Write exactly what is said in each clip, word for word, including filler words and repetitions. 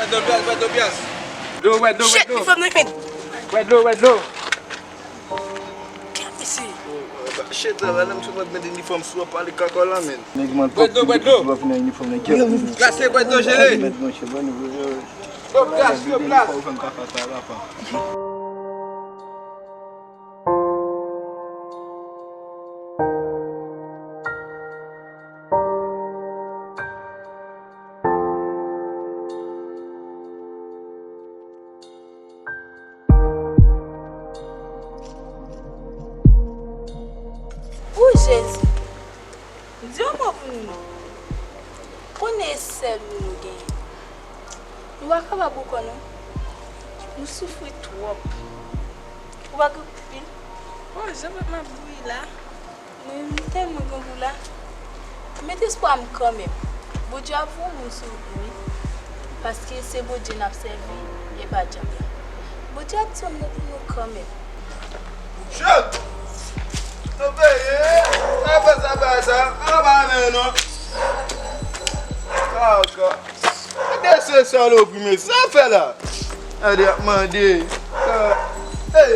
Dlo, pyas, bwè dlo, pyas. Dlo, bwè dlo, bwè dlo. Shit, li fè m nan fèt. Bwè dlo, bwè dlo. Kèt mesye. Shit, la, la, menm si w pa met inifòm sou, w ap pale kaka la, menn. Nèg man, bwè dlo, bwè dlo. Glase, bwè dlo, jele. Dlo, pyas, dlo, pyas. O Jezi, di yon mo pou nou non. Konnen e sèl ou nou genyen. Nou pa kapab ankò non. Nou soufri twòp. Ou pa gen koupil? O, jan m ap bouyi la. Mwen, m tèlman grangou la. M met espwa m kanmenm. Bondye ap voye yon moun sou wout mwen wi. Paske se Bondye n ap sèvi, e pa dyab la. Bondye ap di yon mo pou nou kanmenm. Chut! Nou peye! Sa fè sa bay sa? An pa men non. Kaka. Gade se salopri mesye, sa fè la. Gade ap mande. Ey.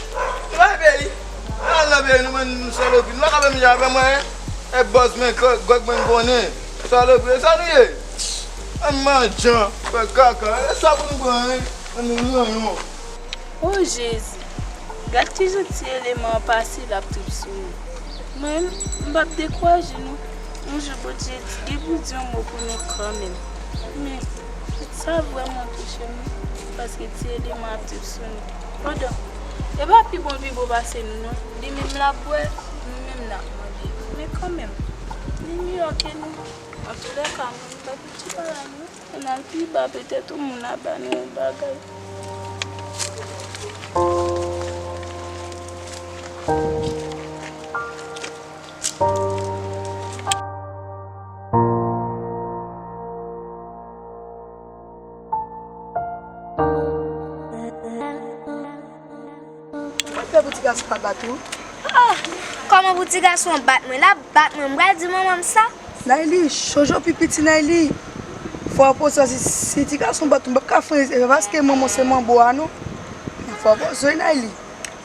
Nou pa peyi. Al nan peyi nou, men nou salopri. Nou pa ka menm jan avè mwen, en. E bòs men gòg mwen konnen. Salopri, sa nou ye? An manjan, fè kaka. E sa pou nou pran, en. An nou ranyon. O Jezi, gad kijan ti eleman an pase l ap trip sou nou. Mwen, m p ap dekouraje non. Yon jou Bondye gen pou di yon mo pou nou kanmenm. Men, sa vrèman touche m wi, paske ti eleman ap trip sou nou. Pandan, e pa pi bon, pi bon pase nou non. Li menm l ap bwè, nou menm n ap manje. Men kanmenm, li miyò ke nou. Antoulèka, mwen, m p ap di pa la non. Ann al pi ba, petèt yon moun ap ba nou yon bagay. Mwen pè pou ti gason pa bat ou. Ah, kòman pou ti gason an bat mwen? L ap bat mwen, m pral di manman m sa? Nayli, chonje w pi piti, Nayli. Fò w poze w, si, si ti gason bat ou, m p ap ka fè, e pa paske manman w se manbo a, non. Fò w poze w, Nayli.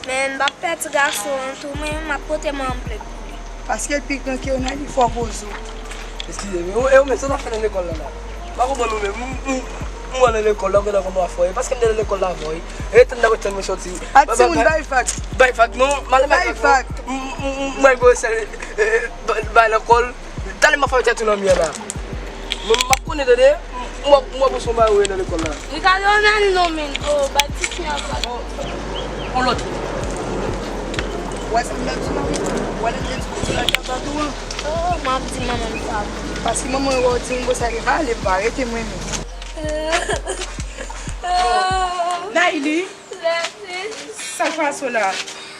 Men m p ap pè ti gason an tou, men m ap pote manman m plent pou li. Paske l pi gran ke w, Nayli, fò w poze w. Eskize m, e ou menm, sa w t ap fè nan lekòl la la? M pa konprann ou menm. M, m, m wè w nan lekòl la, ou gentan konn w ap fè w. E paske m te nan lekòl la avè w, wi. E tann nan kote mwen soti. A timoun bay vag. Bay vag, non, m ale bay vag, non. M, m, m, m, mwen gwo sèl, e, e, bay lekòl. Talè m ap fè tèt ou nan miyè la. Mwen, m ap konnen, tande. M, m, m ap pouse yon bagay nan lekòl la. Ricardo, nan non, men. Oh, bay ti fi an vag. On lòt. Wè sa m ap di w, wè lè m te di w se la k ap bat ou an. Oh, m ap di manman m sa. Paske manman wè w di m konsa, li pa ale, m pa rete mwen menm. Nayli, sa k pase w la?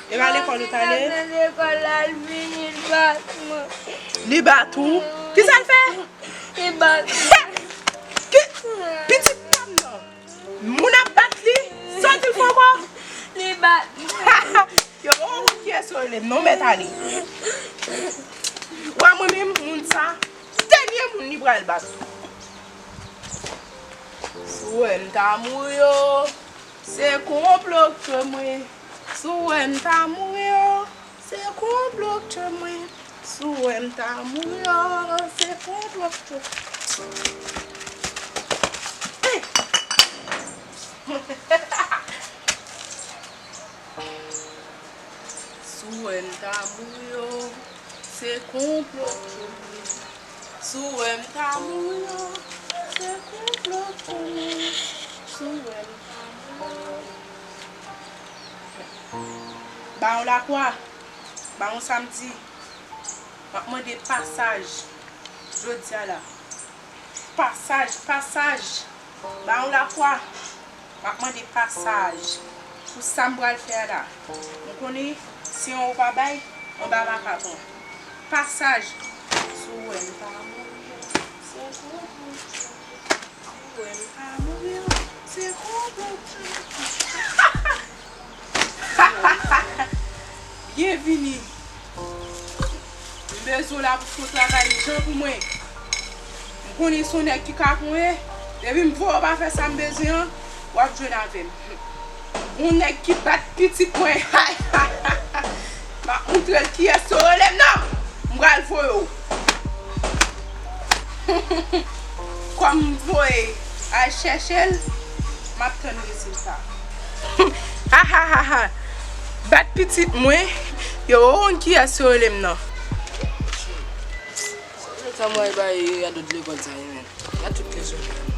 E pa lekòl ou t ale? Lekòl la, l vini, l bat mwen. Li bat ou? Kisa l fè? Li bat mwen. Ki? Pitit pa m nan. Moun ap bat li? Sa w di l fè ankò? Li bat mwen. Yo, oh, kiyès yo rele m non, mèt ale. Wè mwen menm, moun sa, dènye moun li pral bat. Si w wè m ta mouri, oh, se konplo k tye mwen. Si w wè m ta mouri, oh, se konplo k tye mwen. Si w wè m ta mouri, oh, se konplo k tye. Hey! Si w wè m ta mouri, oh, se konplo k tye mwen. Si w wè m ta mouri, oh, se konplo k tye mwen. Si w wè m ta mouri, oh. Ba yon lakwa, ba yon samdi. M ap mande pasaj jodi a la. Pasaj, pasaj. Ba yon lakwa. M ap mande pasaj pou sa m pral fè a la. M konnen si yon ou pa bay, anba makak ou. Pasaj. Si w wè m pa mouri, se konplo. Si w wè m pa mouri, se konplo. Byenvini. M bezwen w la pou fè yon travay ijan pou mwen. M konnen se yon nèg ki ka konyen. Depi m voye w pa fè sa m bezwen an, w ap jwenn avè m. Yon nèg ki bat pitit mwen. M ap montre l kiyès yo rele m nan. M pral voye w. Kòm m voye al chèche l, m ap tann rezilta. Ahahaha. Bat pitit mwen, yo konn kiyès yo rele m nan. Sa mwen bay Yado lekòl sa yo menm. Gad tout lezòd.